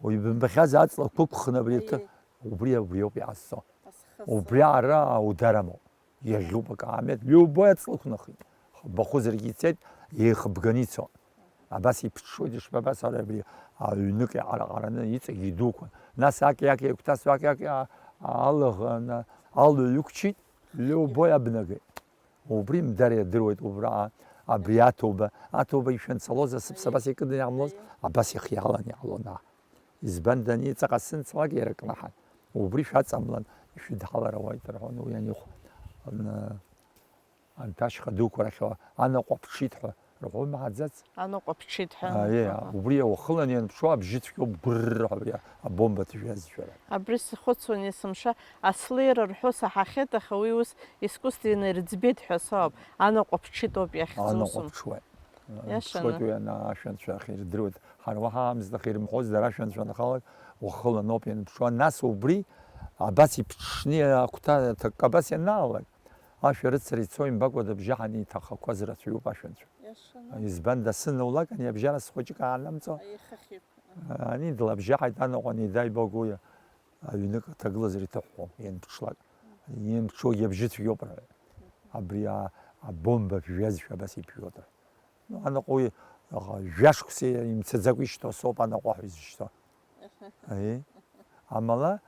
уаҩ бымбахьаз аҵла қәықәхны абри аҭы, Ии. Убри, убри ауп иаазцо. Асхы Убри асы. Ара аудар амоуп. Иаӷьуп акаамеҭ, любой аҵла ықәнахит. Бахәызаргьы ицеит, еихыбганы ицон. Абас иԥҽуеит, ишԥа, абас ара абри аҩнык иҟараҟараны, иҵегь идуқәан. Нас аки-аки еиқәҭасуа, аки-аки а-, алыӷ-, на-, алҩа ҩықәчит, любой абнагеит. Убри Мдара иадыруеит, убра, абри аҭоуба, аҭоуба ишәанцалоз, асыԥса абас икыдын иаамлоз, абас ихиалан иаалон, аа. Избан, даниҵаҟа сынцалак иара кнаҳан. Убри шәаҵамлан, ишәыдҳалар ауеит, рҳәон, уи анихә-, ан-, Анҭ ашьха дуқәа рахь анаҟә аԥҽит ҳәа рҳәо имаҳаӡац? Анаҟә аԥҽит ҳәа. Аиеи, аха, убри уахылан ианԥшуа абжьы цәгьоуп гәыррр ҳәа абри абомба ҭжәаз шәара. Абри схәыцуан есымша, аслеира рҳәо саҳахьеит, аха уи ус искусственно ирӡбеит ҳәа соуп, анаҟә аԥҽит ауп иахьӡу. Анаҟә усым аԥҽуеит. Иашаны. Аԥҽуеит уи ана-, ашәанцәа ахь ирдыруеит. Ҳара уаҳа аамсҭа ахь ирымҳәоз дара ашәанцәа анхалак, уахылан ауп ианԥшуа. Нас убри абас иԥҽны агәҭа аҭакка абас ианаалак, ашәарыцара ицо имбакәа дыбжьаҳаны иҭахақәаз рацәаҩуп ашәанцәа. Иашаны. Избан дасынаулак, ани абжьара схәыҷык аанамҵо. Аихахьеиқәа. Ани длабжьаҳаит анаҟә, ани дааибагои аҩнык аҭагылазар иҭыҳәҳәо, ианԥҽлак. Ианԥҽуагьы абжьы цәгьоуп рҳәеит. Абри а-, абомба ԥжәазшәа абас иԥжәоит рҳәеит. Ну, анаҟә уи, аха, жәашықәса имцаӡакәа ишьҭоу соуп анаҟә аҳәа изышьҭоу. Аи. Амала,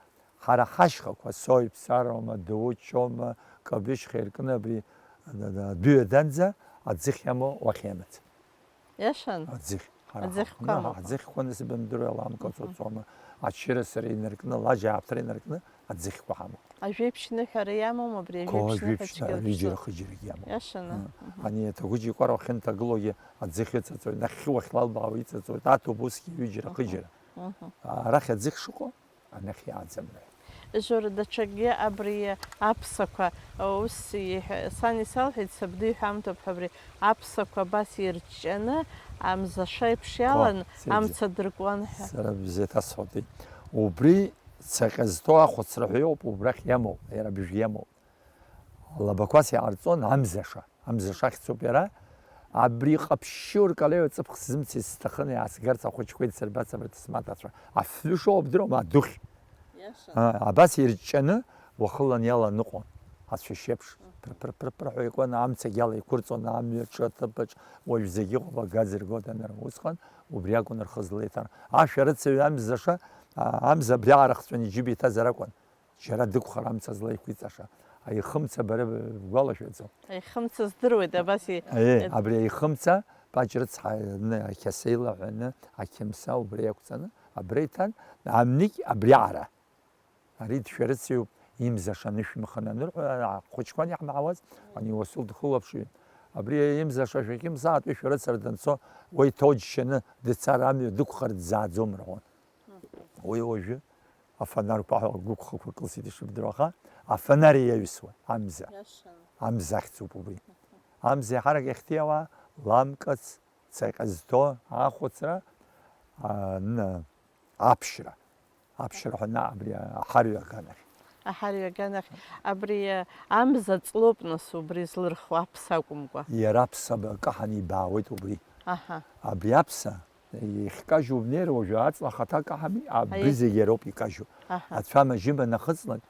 ҳара ҳашьхақәа, Сои Ԥсароума, Дауҭ Шьоума, Кабышьха иркны абри, ад-, ад-, адәы ҩаданӡа аӡыхь иамоу уахь иамаӡам. Иашан? Аӡыхь. Ҳара аӡыхьқәа ҳаҟны, амоуп. Аӡыхьқәа нас ибымдыруеи, аламка, мгм, ҵоуҵоума, аччыра сара инаркны, лажьа ааԥҭра инаркны, аӡыхьқәа ҳамоуп. Ажәеиԥшьныҳәара иамоума абри? Ко, ажәеиԥшьныҳәа, ажәеиԥшьныҳәа ҩыџьара-хыџьарагь иамоуп. Иашаны? Мм. Мгм. Ани аҭагәыџь икәара уахьынҭагылогьы аӡыхь ыҵаҵоит, нахьхьи уахьлалбаауа иҵаҵоит, аҭоуп усгьы ҩыџьара-хыџьара. Мгм. Арахь аӡыхь шыҟоу, анахь иааӡам рҳәеит. Жора, даҽакгьы абри аԥсақәа, ус иҳәа-, сан исалҳәеит, сабду иҳәамҭоуп ҳәа, абри аԥсақәа абас ирҷҷаны, амза шаиԥш иалан, ко, сеиџьу, амца дыркуан ҳәа. Сара бзиа ҭасҳәоит. Убри цаҟьа зҭоу ахәыцра ҳәа иоуп, убрахь иамоу, иара абжә иамоу. Алабақәас иҟарҵон амзаша, амзаша ахьӡуп иара. Абри ҟаԥшьшьы уркалеиуа ҵыԥх сзымцеит, сҭахын иаасгарц ахәыҷқәа идсырбац абарҭ смаҭацәа. Афҩы шоу бдыруама, адухь. Иаша. А, абас ирҷҷаны уахылан иаланыҟәон, ацәашьеиԥш. Мгм. Пыр-пыр-пыр-пыр ҳәа икуан, амцагь алаиқәырҵон, амҩаҿы, аҭыԥаҿ, уажә зегь ыҟоуп, агаӡа ргоит анырҳәа. Усҟан убри акәын рхы злеиҭар. Ашәарыцаҩ амзаша, а, амза абри аарыхҵәаны иџьыба иҭазар акәын. Џьара дықәхар амца злаиқәиҵаша. Аихымца бара б-, бгәалашәаӡом. Аихымца здыруеит, абас и-, Аиеи, ед- абри аихымца, Паҷ рыцҳа, ны, ақьаса илаҳәаны, ақьымса убри иақәҵаны, абра иҭан, амнигь абри аара. Ари дшәарыцаҩуп, имзаша анышә мхын анырҳәа, ахәыҷқәа аниаҳмаҳауаз, ани Уасил дхылаԥшҩын. Абри имзаша шәақьымсаатәи шәарыцара данцо, уа иҭоу џьшьаны дцар амҩа дықәхар дӡааӡом рҳәон. Уи уажәы афонарқәа ҳәа гәықәхақәа кылсит ишыбдыруа, аха афонар иаҩсуан, амза. Иашан. Амза ахьӡуп убри. Амза иаҳарак иахьҭиуа, ламкац, цаҟьа зҭо ахәыцра, а, н-, аԥшьра. Аԥшьра ҳәа наҟ абри аҳарҩа аганахь. Аҳарҩа аганахь. Абри, а, амза ҵлоуп, нас, убри злырхуа аԥса акәымкәа. Иара аԥса б-, каҳан ибаауеит убри. Аҳа. Абри аԥса Ихькажьу бнеир, уажәы аҵла ахаҭа каҳами, абри Аиеи. Зегь иароуп икажьу. Аҳа. Ацәа амажьыба нахыҵлак,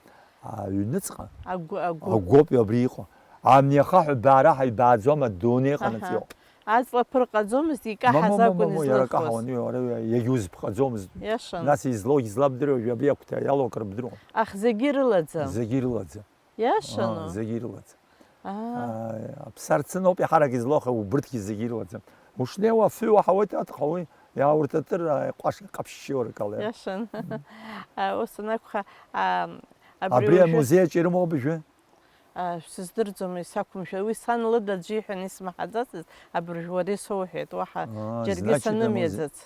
аҩныҵҟа Агәы, агәы. Агәоуп абри иҟоу. Амни ахаҳә баара ҳаибааӡом, адунеи Аҳа. Ҟанаҵ иҟоуп. Аҵла ԥырҟаӡомызт, икаҳаз Мамоу, акәын мамоу, иара излырхуаз. Каҳауан, уи уара иагьузԥҟаӡомызт. Иашан. Нас излоугь злабдыруа, уажәы абри акәҭа иалоу акрыбдыруан. Ах, зегьы ирылаӡам. Зегьы ирылаӡам. Иашану? Аа, зегьы ирылаӡам. Аа. Аа, аԥсарцын ауп иаҳарак излоуха, убырҭгьы зегьы ирылаӡам. Ушнеиуа афҩы уаҳауеит, атҟа уи, иаауртатыр, аа, ҟәаш-, ҟаԥшьшьы уркалеит. Иашан. Мм. Аа, ус анакәха, аа, абри Абри уажәы амузеи аҿы ирымоуп уажәы? Аа, сыздырӡом, исақәымшәа-, уи сан лыда аӡәы иҳәан исмаҳаӡацызт, абыржә уара исоуҳәеит, уаҳа Аа, џьаргьы значит, санымиаӡац.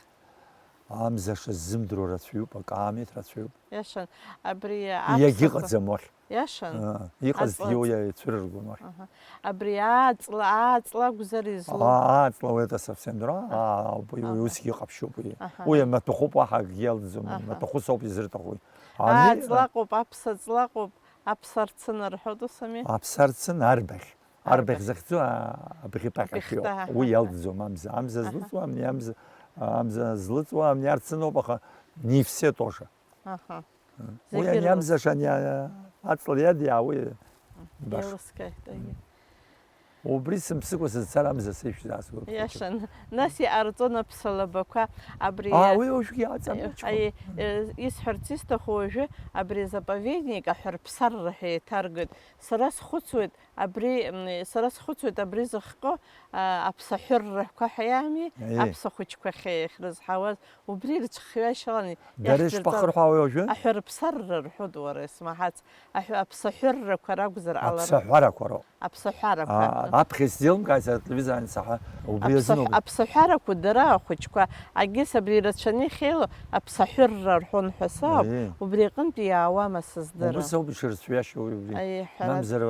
Амузеи. Амза шаззымдыруа рацәаҩуп, акаамеҭ рацәаҩуп. Иашан, абри аԥсақәа Иагьыҟаӡам уахь. Иашан? Аа, иҟазҭгьы Аҵла уи ицәырыргон уахь. Аҳа. Абри ааҵла, ааҵла акәзар излоу? Аа, ааҵла уи это совсем другое. Аҳа. Аа, уи, уи Аҳа. Усгьы ҟаԥшьуп уи. Аҳа. Уи амаҭәахәуп, уаҳа акгьы иалҵӡом, Аҳа. Амаҭәахәы соуп изырҭаху уи. Ани, Ааҵла ыҟоуп, аԥса ҵла ыҟоуп, аԥсарцын рҳәоит, ус ами? Аԥсарцын арбаӷь. Арбаӷь. Арбаӷь захьӡу, аа, абӷьы паҟьашәа Абӷьы иоуп. Ҭаҳа. Уи иалҵӡом амза. Амза Аҳа. Злыҵуа, амни амза, амза злыҵуа, амни арцын ауп, аха не все тоже. Аҳа. Уи Зегьы ани рылаз. Амза шани, а, аҵла иадиаауеи? Баша. Еилыскааит, аиеи. Убри сымԥсыкәа сызцар амза сышәзаасгәоуп. Иашан. Нас иҟарҵон аԥсалабақәа абри. Аа, уи уажәгьы иааҵамҩаџьхон. Аи, э, исҳәарц исҭаху уажәы абри азаповедник аҳәарԥсарра ҳәа еиҭаргоит. Сара схәыцуеит, абри, м, сара схәыцуеит, абри зыхҟьо, а, аԥсаҳәыррақәа ҳәа иами, Аиеи. Аԥса хәыҷқәа ахьрызҳауаз, убри рыҽхҩашьалан Дара иаҳдырҵан. Ишԥахырҳәаауеи уажәы? Аҳәарԥсарра рҳәоит, уара, исмаҳац. Аҳәа-, аԥсаҳәыррақәа ракәзар ҟаларын. Аԥсаҳәарақәа роуп. Аԥсаҳәарақәа. Аа, аԥхьа исзеилымкааит сара ателевизор ансаҳа, убри Аԥсаҳә-, азын ауп. Аԥсаҳәарақәа дара ахәыҷқәа, агьыс абри ирацәаны ихеило аԥсаҳәырра рҳәон ҳәа сауп, Аиеи. Убри аҟынтә иаауама сыздырам. Убыс ауп ишырцәҩашьо уи убри. Аиеи, ҳәарада. Мамзар,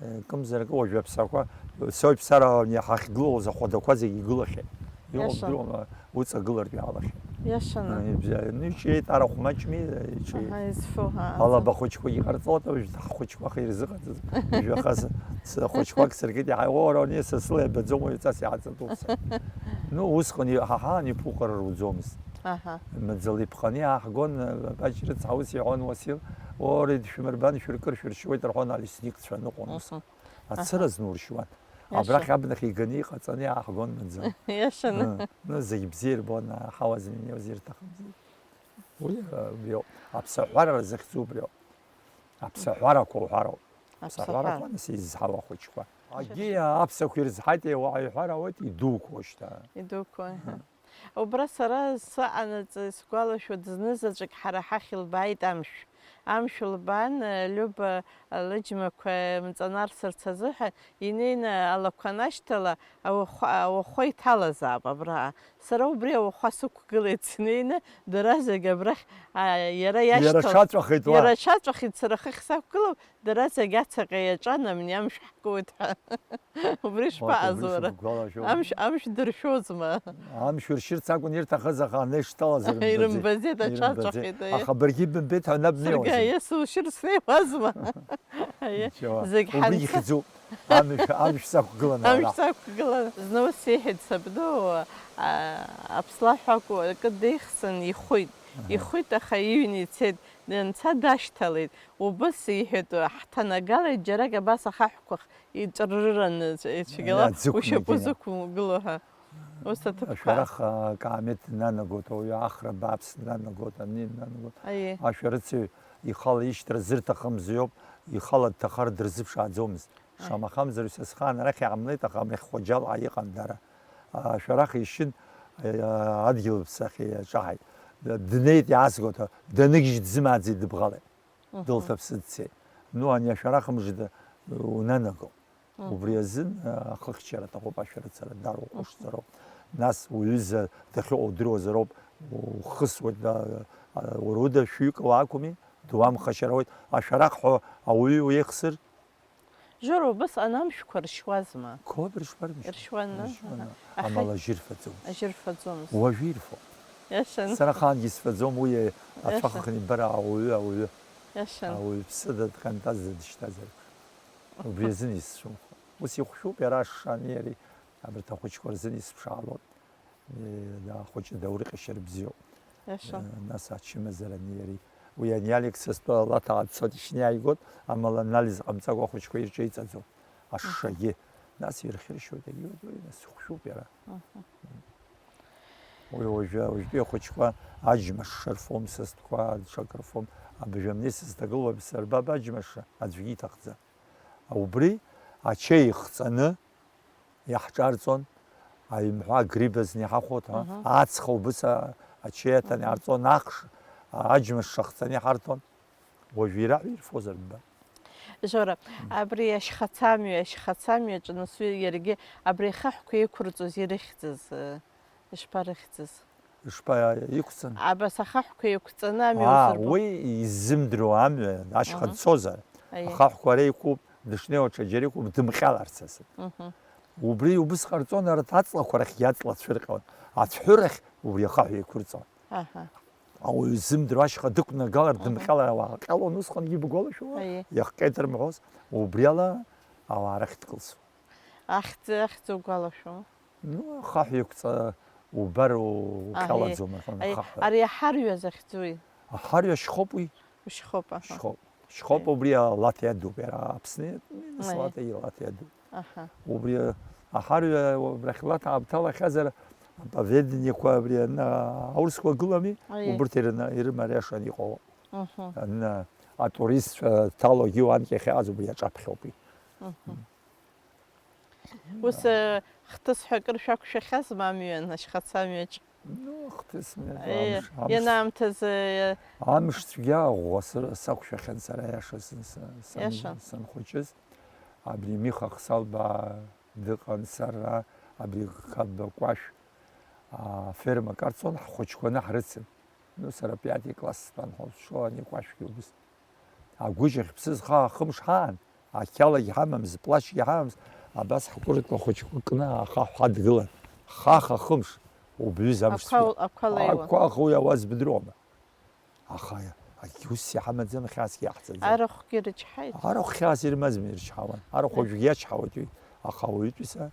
э, кымзаракы уажәы аԥсақәа, сои ԥсаралан иаҳахьгылоз ахәадақәа зегьы игылахьеит. Иҟоу Иашан. Бдыруама, уҵагылартә иаалахьеит. Иашаны. Ибзиа-, ну, иҿиеит арахә маҷми, иҿиеит. Аҳа, изфо, ҳа, Алаба хәыҷқәагьы ҟарҵоит, уажә ҳхәыҷқәа аха ирзыҟаҵаз. Уажәы аха с-, с-, хәыҷқәак сыркит, иаҳа, уара, уара, са сыла иабаӡом, уаҩҵас иааҵатәуп са. Ну, усҟан и-, ҳа ҳаан иԥуҟара руӡомызт. Аҳа. Маӡала иԥҟаны иааҳгон, Баџь рыцҳа, ус иҳәон Уасил, уара, шәмырбан, шәыркыр, шәыршьуеит, рҳәон алесникцәа аныҟәон ус. Мгм. Ацыра Аҳа. Знуршьуан. Иаша. Абрахь абнахь иганы иҟаҵаны иааҳгон маӡала. Иашаны. Ы, ну, зегь бзиа ирбон, аҳауа зминеиуаз ирҭахымзи. Уи, ы, убриоуп. Аԥсаҳәара захьӡу убриоуп. Аԥсаҳәарақәа уҳәароуп. Аԥсаҳәара. Аԥсаҳәарақәа нас изҳауа ахәыҷқәа. Агьи аԥсақәа ирызҳаит, уаҳа иҳәар ауеит, идуқәоу шьҭа. Идуқәоу, аҳа. Ы. Убра сара сыҟанаҵы, исгәалашәоит, знызаҵәык ҳара ҳахь илбааит амшә. Амшә лбаан, Лиуба лыџьмақәа мҵанарсырц азыҳәа, инеины алақәа анашьҭала, ауахәа, ауахәа иҭалазаап абра. Сара убри ауахәа сықәгылеит снеины, дара зегь абрахь, а, иара Иара иашьҭал-, шаҵәахеит уа. Иара шаҵәахеит, сара хыхь сақәгылоуп, дара зегь ацаҟьа иаҿан, амни амшә ҳкуеит ҳәа. Убри Уа, шԥаҟаз убри уара? Сыбгәалашәом. Амшә, амшә дыршәозма? Амшә ршьырц акәын ирҭахыз, аха анеишьҭалаз ирымбаӡеит. Ирымбаӡеит, аҽаҵәахит, аиеи. Аха баргьы ибымбеит ҳәа наб Саргьы неиуазеи? Аиеи, сушьыр снеиуазма? Аиеи. Ничего. Зегь Убри ҳанца- ихьӡуп. Амшә, амшә сақәгылан Амшә ара. Сақәгылан. Зны ус иҳәеит сабду, а, аԥслаҳә акәу, акы деихсын, ихәит. Аҳа. Ихәит, аха иҩны ицеит. Данца дашьҭалеит. Убыс иҳәеит, ҳҭанагалеит, џьарак абас ахаҳәқәа х-, иҿаррыраны ицәгьала Аиа, дзықәнагены. Ушьапы зықәгыло ҳәа. Ус аҭыԥқәа. Ашәарах, а, акаамеҭ днанагоит, ауаҩы ахра бааԥс днанагоит, ани днанагоит. Аиеи. Ашәарыцаҩ ихала ишьҭра зырҭахымзи ауп, ихала дҭахар дырзыԥшааӡомызт. Аиеи. Шамахамзар, ҩсасхаан арахь иаамнеит, аха амҩахь Хоџьал ҳәа иҟан дара. А, ашәарах ишьын, а, адгьыл аԥсахьа иаҿаҳаит. Днеит иаазгоит, даныгьежь дӡымааӡеит, дыбӷалеит. Мгм. Дылҭаԥсы дцеит. Ну, ани ашәарах мыжда унанаго. Мгм. Убри азын, а, ахыхьчара аҭахуп, ашәарыцара дароу Мгм. ҟәышҵароуп. Нас уҩыза дахьыҟоу удыруазароуп, ухысуеит, а, а, уара уда шәҩык уаақәами, дуамхашьар ауеит. Ашәарах ҳәа ауаҩы уеихсыр, Жора, убысҟан амшәқәа ршьуазма? Коба иршьуарым, иршьуан. Иршьуан, Иршьуан. Аха Амала ажьы рфаӡомызт. Ажьы рфаӡомызт. Уажәы ирфо. Иашан. Сара ахаангьы исфаӡом уи Иашан. Ацәахахьы ибара ауаҩы, ауаҩы. Иашан. Ауаҩԥсы дадҟьантазар дышьҭазар. Убри азын исцәымӷу. Ус ихәшәуп иара ашшани иареи, абарҭ ахәыҷқәа рзын исԥшаалон. Э, да, ахәыҷы даурҟьашьар бзиоуп. Иаша. Э, нас ачымазарани иареи. Уи ани Алекс стәала аҭааццот ишьны иааигот, амала анализ ҟамҵакәа ахәыҷқәа ирҿеиҵаӡом. Ашшагьы. Нас ирхьыршьуеит, егьиуеит, уи нас ихәшәуп иара. Мгм. Уи уажәы, уажәтәи ахәыҷқәа аџьмашша рфом, сыстқәа, ҽак рфом. Абыржәы амни сызҭагылоу сырбап аџьмашша, аӡәгьы иҭахӡам. Убри ачеи ихҵаны, иаҳҿарҵон, аҩымҳәа агриб азны иҳахәот, ҳәа, Мгм. Ацха убыс а-, ачеи аҭан Мгм. Иаҳарҵон, ахш, аџьмыш шахҵаны иҳарҭон. Уажә ираҳәа ирфозар ббап. Жора, Мм. Абри ашьхацамҩа, ашьхацамҩаҿы нас уи иаргьы абри ахаҳәқәа иқәырҵоз ирыхьӡыз, э, ишԥарыхьӡыз? Ишԥа-, иқәҵан? Абас ахаҳәқәа еиқәҵаны амҩа Аа, узырбо? Уи иззымдыруа амҩа, ашьха Мгм. Дцозар, Аиеи. Ахаҳәқәа ара иқәуп, дышнеиуа ҽаџьара иқәуп, дымҟьаларц азы. Мгм. Убри убыс ҟарҵон, арҭ аҵлақәа рахьгьы аҵла цәырҟьон, ацәҳәырахь убри ахаҳә еиқәырҵон. Аҳа. Ауаҩы ззымдыруа ашьха дықәнагалар, Мгм. Дымҟьалар ауаа ҟьалон, усҟангьы ибгәалашәома? Аиеи. Иахҟьеит рымҳәоз, убриала ауаа рахь дкылсуан. Ахьӡ, ахьӡ угәалашәома? Ну, ахаҳә еиқәҵа убар у-, Аҳ, уҟьалаӡом, рҳәон, аиеи. Ахаҳә. Ари аҳарҩа захьӡуи? Аҳарҩа шьхоуп уи. Шьхоуп, аҳа. Шьхоуп. Шьхоуп, Аиеи. Убри алаҭ иадуп, иара Аԥсны, Аиеи. Лаҭа илаҭ иадуп. Аҳа. Убри аҳарҩа абрахь лаҭ аамҭалахьазар, аповедениеқәа абри ана-, аурысқәа гылами, Аиеи. Убырҭ ирына-, ирымариашан иҟоу. Мгм. Ана-, атуристцәа дҭалогьы уанкьахьааз убри аҿаԥхьоуп. Мгм. Ус, э, хҭыс ҳәа акыр шәақәшәахьазма амҩан, ашьхацәа амҩаҿ? Ну, хҭыс мҩаҿ, Э, амш, амш. Ианаамҭаз, э, Амш цәгьа ӷәӷәа сыр-, сақәшәахьан сара, иаша сан-, сан-, сан-, Иаша. Санхәыҷыз. Абри Миха Хсалбаа дыҟан, сара, абри Қапба Кәашә, аферма карцон, ҳхәыҷқәаны ҳрыцын. Ну, сара пиати класс стәан, ҳәа ушо, ани Кәашәгьы убыс. Агәыжь ахь ԥсы зхаа хымш ҳаан, ақьалагь ҳамамыз, плашьгьы ҳамамыз, абас ҳкәыркла хәыҷқәа кны ахаҳә ҳадгылан. Хаха хымш, убҩыз амш Ақәа, цәгьа. Ақәа леиуан. Ақәа ахы уи ауаз бдыруама? Аха акгьы ус иҳамаӡам, хьаасгьы иаҳҵаӡам. Арахәгьы рычҳаит. Арахә хьаас ирымазма ирчҳауан? Арахә Э. Уажәгьы иачҳауеит уи, аха ауаҩытәыҩса.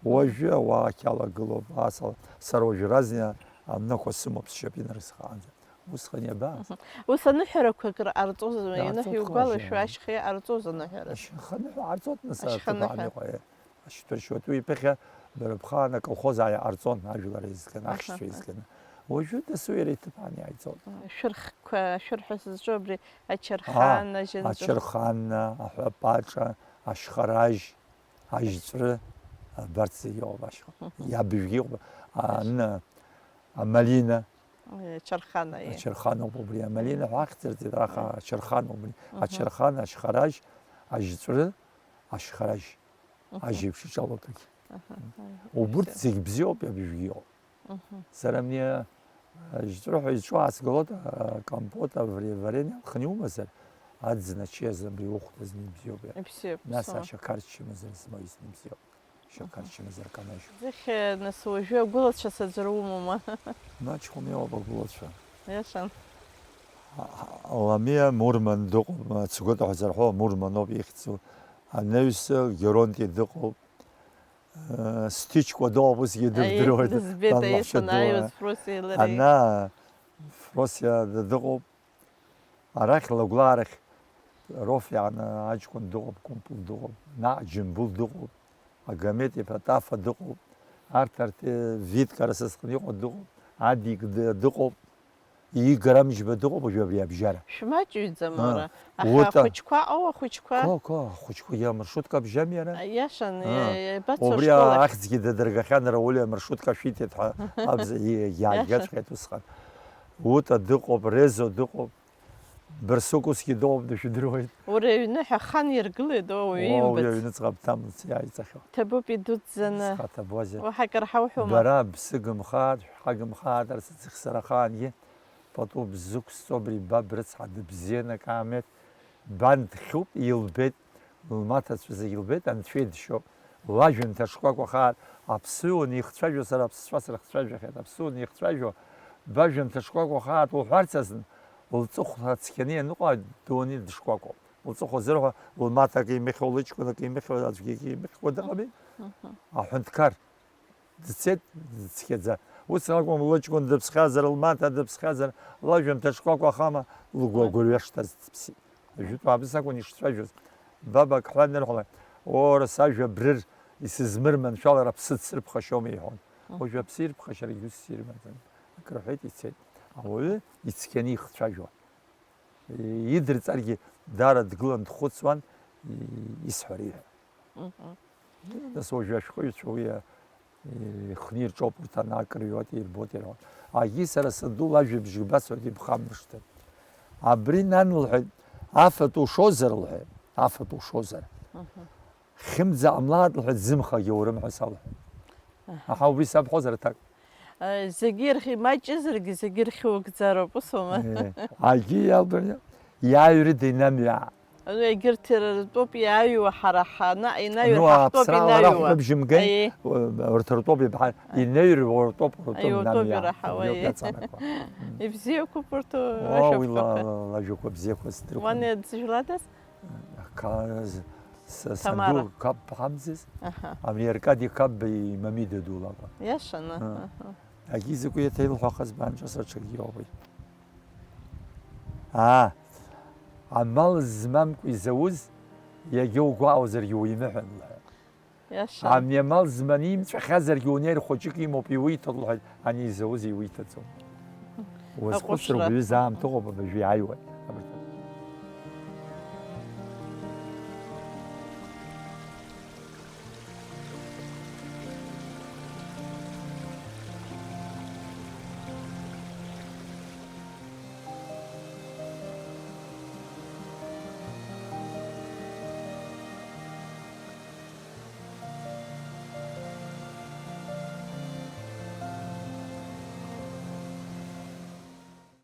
Уажәы ауаа ақьала гылоуп, асала. Сара уажәы разниа аннақәа сымоуп сшьапы инарызхаанӡа. Усҟан иабааз? Мгм. Ус аныҳәарақәа акыр ҟарҵозма, Иаарҵоит ианыҳәа иугәалашәо, хәажьа. Ашьха иҟарҵоз аныҳәара? Ашьханыҳәа ҟарҵоит, нас Ашьханыҳәа. Аҭыԥ аныҟәа, е, ашьҭыршьуа тәы иԥыхьа, дара ԥхаан аколхоз ааиҟарҵон, ажәлар еизганы, Аҳа, ахьшьцәа аҳа. Еизганы. Уажәы дасу иара иҭыԥ аан иааиҵон. Шәырхқәа, шәырҳәа сызҿу абри ачархан, Аа, ажьынҵәых. Ачархан, аҳәапаҿа, ашьхаражь, ажьҵәры, абарҭ зегьы ыҟоуп ашьха. Мгм. Иабжәгьы ыҟоуп, а, Ашьха. Ны, амалина. Э, ачархана, э. Ачарханоуп убри, амалина ҳәа ахьӡырҵеит, аха Э. Ачарханоуп убри. Мгм. Ачархан, ашьхаражь, ажьҵәры, ашьхаражь. Мгм. Ажьеиԥш иҿалоит. Аҳа, аҳа. Убырҭ Бзиа. Зегь бзиоуп, иабжәгьы иоуп. Мгм. Сара мне, э, жьҵәрыҳәа изҿу аасгалоит, а, компот, а, варе-, варенье алхны иумазар, аӡын ачеи азын абри ухәда зны ибзиоуп, иа. Ибзиоуп, Нас сама. Ашьақарчча мазар змоу изны ибзиоуп. Мгм. Ашьақарчча мазар канажьуп. Зехьа, нас, уажәы агәылацәа саӡәыр умоума? Маҷхом иоуп агәылацәа. Иашан. А, а, Ламиа Мурман дыҟоуп, ацгәы ҳәа зарҳәо Мурман ауп ихьӡу. Анаҩс Геронти дыҟоуп. Э, Стичкәа доуп, усгьы Аиеи, дырдыруеит, дызбеит, дан аиеи, лаҳәшьа санааиуаз, ду, Фросиа лареи. Ана, Фросиа д-, дыҟоуп. Арахь Лагәлаа рахь Роф иааны аҷкәын дыҟоуп, Кәымпыл дыҟоуп, наҟ Џьамбул дыҟоуп, Агамет иԥа Тафа дыҟоуп. Арҭ, арҭ, э, Витка Расысҟан иҟоу дыҟоуп, Адик д-, дыҟоуп. Игор Амҷба дыҟоуп уажәы абри абжьара. Шәмаҷҩӡам, А, уара. Аха ута. Ахәыҷқәа, ау, ахәыҷқәа. Ко, ко, ахәыҷқәагьы амаршрутка абжьам иара? А, иашан, А, иа-, иабацо убри школахь? Ахьӡгьы дадыргахьан, ара Олиа амаршрутка шәиҭеит ҳәа абза и-, Иаша. Иаагаҵәҟьеит усҟан. Ута дыҟоуп, Резо дыҟоуп, Барсук усгьы дыҟоуп, дышәдыруеит. Уара аҩныҳәа хан иргылеит, о, уаҩы О, уи имбац. Аҩныҵҟа бҭамлац иааиҵахьоу. Ҭабуп идуӡӡаны. Схаҭабуазеи? Уаҳа акыр ҳауҳәома? Бара бсыгымхааит, шәҳагымхааит, арсыцхь сара ахаангьы. Пату бзықәсҵо абри баб рыцҳа дыбзианы акаамеҭ, бан дхьуп, илбеит, лмаҭацәа зегь лбеит, анцәа идшьоуп, лажәымҭа шкәакәа хааит, аԥсыуан ихцәажәо сара аԥсцәа срыхцәажәахьеит, аԥсыуан ихцәажәо, бажәымҭа шкәакәа хааит уҳәарц азын, лҵыхәа цқьаны ианыҟоу адунеи дышкәакәоуп, лҵыхәа зырҳәо, лмаҭа акы имыхьуа, лыҷкәын акы имыхьуа, аӡәгьы акы имыхьуа дыҟами, Мгм. Аҳәынҭқар. Дцеит, дцқьаӡа. Ус акәым, лыҷкәын дыԥсхьазар, лмаҭа дыԥсхьазар, лажәымҭа шкәакәа ахама, лгәы Уи. Агәырҩа шҭаз дыԥсит. Ажәытә аабыс акәын ишцәажәоз. Баб ак ҳәа анырҳәалак, Оо, сажәа брыр, исызмырманшәалар, аԥсы дсырԥхашьома, иҳәон. Мгм. Уажәы аԥсы ирԥхашьарагьы ус ирмаӡам. Акры ҳәеит, ицеит. Ауаҩы ицқьаны ихцәажәон. Идырҵаргьы даара дгылан дхәыцуан, и-, исҳәари ҳәа. Мгм. Нас уажәы ашәҟәыҩҩцәа уи, а, ихны ирҿоуп, урҭ анакырҩуеит, ирбоит, ирҳәоит. Агьи сара санду лажәабжь ибасҳәоит, ибхамышҭын. Абри нан лҳәеит, афатә ушозар лҳәеит, афатә ушозар. Мгм. Хьымӡа ҟамлааит лҳәеит, зымхагьы аурым ҳәа салҳәеит. Аҳа. Аҳа, убри сабҳәозар аҭак. Э, зегьы ирхь-, имаҷызаргьы зегьы ирхьугӡароуп, усоума? Э, агьи иалбырня, иааҩрыда инамҩаа. Ну, егьырҭ иртәуп иааҩуа, ҳара ҳана-, инаҩыр Ну, ҳахтәоуп аԥсра лара инаҩуа. Ҳҩыбжьымгеи, Аиеи. Э, урҭ ртәоуп ибҳәар, Аи. Инаҩыр уртәуп, уртәоуп Аиеи, утәуп намҩа. Ираҳауа, Убриоуп аиеи. Иаҵанакуа. М. Ибзиақәоуп урҭ, О, уи ла-, ашьапқәа. Ла-, лажәақәа бзиақәа сдырқәан. Уан дзыжәладаз? Ка-, с-, с-, Тамара. Санду Капба ҳамӡыз, Аҳа. Абри Аркади Капба имамида ду лакәын. Иашаны? Ы. Аҳа. Агьи закәи еиҭа илҳәахаз баанҿас аҽакгьы иоуеит. Аа, амал змамкәа изауз, иагьа угәаауазаргьы уимыҳәан, лҳәа. Иаша. Ами амал зманы имҵәахьазаргьы унеир хәыҷык имоуп, иуиҭоит лҳәеит, ани изауз иуиҭаӡом. Уазхәыцыр Аҟәышра. Уаҩы заамҭа ыҟоуп абыржәы иааиуа.